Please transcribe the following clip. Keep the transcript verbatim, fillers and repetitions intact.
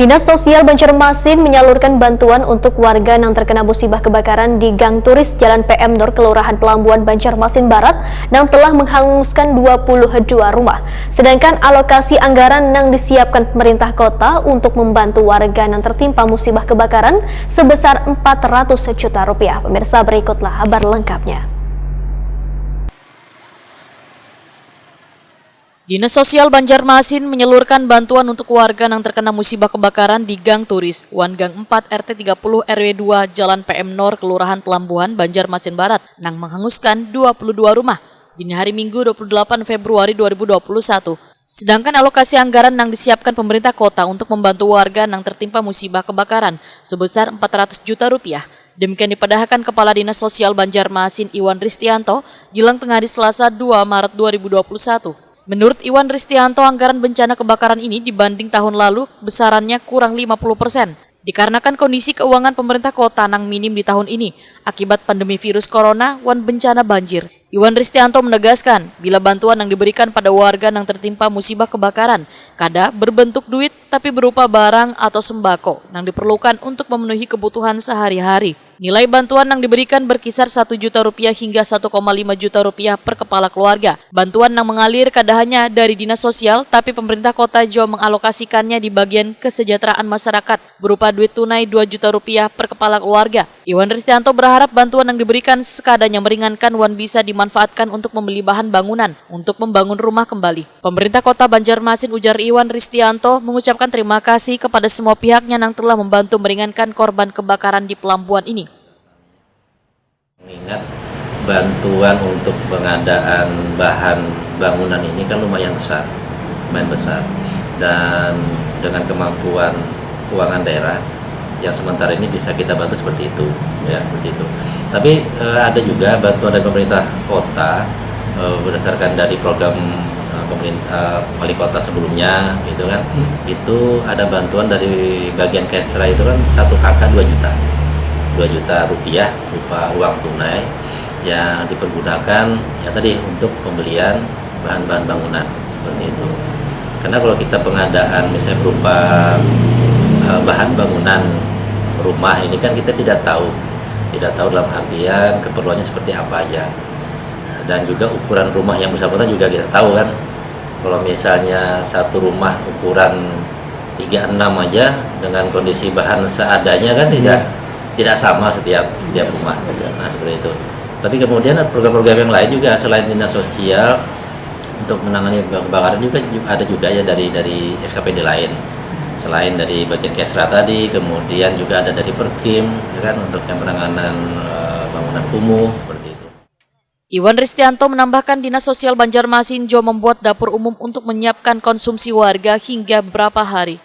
Dinas Sosial Banjarmasin menyalurkan bantuan untuk warga yang terkena musibah kebakaran di Gang Turis, Jalan P M Nur, Kelurahan Pelambuan, Banjarmasin Barat, yang telah menghanguskan dua puluh dua rumah. Sedangkan alokasi anggaran yang disiapkan pemerintah kota untuk membantu warga yang tertimpa musibah kebakaran sebesar empat ratus juta rupiah. Pemirsa, berikutlah kabar lengkapnya. Dinas Sosial Banjarmasin menyalurkan bantuan untuk warga yang terkena musibah kebakaran di Gang Turis, wan Gang empat, R T tiga puluh, R W dua, Jalan P M Nor, Kelurahan Pelambuan, Banjarmasin Barat, nang menghanguskan dua puluh dua rumah. Dini hari Minggu, dua puluh delapan Februari dua ribu dua puluh satu. Sedangkan alokasi anggaran yang disiapkan pemerintah kota untuk membantu warga yang tertimpa musibah kebakaran sebesar empat ratus juta rupiah. Demikian dipadahakan Kepala Dinas Sosial Banjarmasin, Iwan Ristianto, Gilang Tengah di Selasa, dua Maret dua ribu dua puluh satu. Menurut Iwan Ristianto, anggaran bencana kebakaran ini dibanding tahun lalu besarannya kurang lima puluh persen. Dikarenakan kondisi keuangan pemerintah kota nang minim di tahun ini akibat pandemi virus corona wan bencana banjir. Iwan Ristianto menegaskan, bila bantuan yang diberikan pada warga yang tertimpa musibah kebakaran kada berbentuk duit, tapi berupa barang atau sembako yang diperlukan untuk memenuhi kebutuhan sehari-hari. Nilai bantuan yang diberikan berkisar satu juta rupiah hingga satu koma lima juta rupiah per kepala keluarga. Bantuan yang mengalir kada hanya dari dinas sosial, tapi pemerintah kota juga mengalokasikannya di bagian kesejahteraan masyarakat berupa duit tunai dua juta rupiah per kepala keluarga. Iwan Ristianto berharap bantuan yang diberikan sekadanya meringankan wan bisa dimanfaatkan untuk membeli bahan bangunan untuk membangun rumah kembali. Pemerintah Kota Banjarmasin, ujar Iwan Ristianto, mengucapkan terima kasih kepada semua pihaknya yang telah membantu meringankan korban kebakaran di Pelambuan ini. Mengingat bantuan untuk pengadaan bahan bangunan ini kan lumayan besar, lumayan besar, dan dengan kemampuan keuangan daerah yang sementara ini bisa kita bantu seperti itu, ya, seperti itu. Tapi eh, ada juga bantuan dari pemerintah kota, eh, berdasarkan dari program eh, pemerintah, eh, wali kota sebelumnya, gitu kan. Itu ada bantuan dari bagian Kesra itu kan satu K K dua juta, dua juta rupiah berupa uang tunai yang dipergunakan, ya, tadi untuk pembelian bahan-bahan bangunan seperti itu. Karena kalau kita pengadaan misalnya berupa eh, bahan bangunan rumah ini kan kita tidak tahu, tidak tahu dalam artian keperluannya seperti apa aja, dan juga ukuran rumah yang bersangkutan juga kita tahu kan. Kalau misalnya satu rumah ukuran tiga enam aja dengan kondisi bahan seadanya kan tidak, hmm, tidak sama setiap, setiap rumah. Iya. Nah, seperti itu. Tapi kemudian program-program yang lain juga selain dinas sosial untuk menangani kebakaran juga, juga ada juga ya dari, dari S K P D lain, selain dari bagian Kesra tadi, kemudian juga ada dari Perkim, ya kan, untuk yang penanganan eh, bangunan kumuh seperti itu. Iwan Ristianto menambahkan, Dinas Sosial Banjarmasin juga membuat dapur umum untuk menyiapkan konsumsi warga hingga beberapa hari.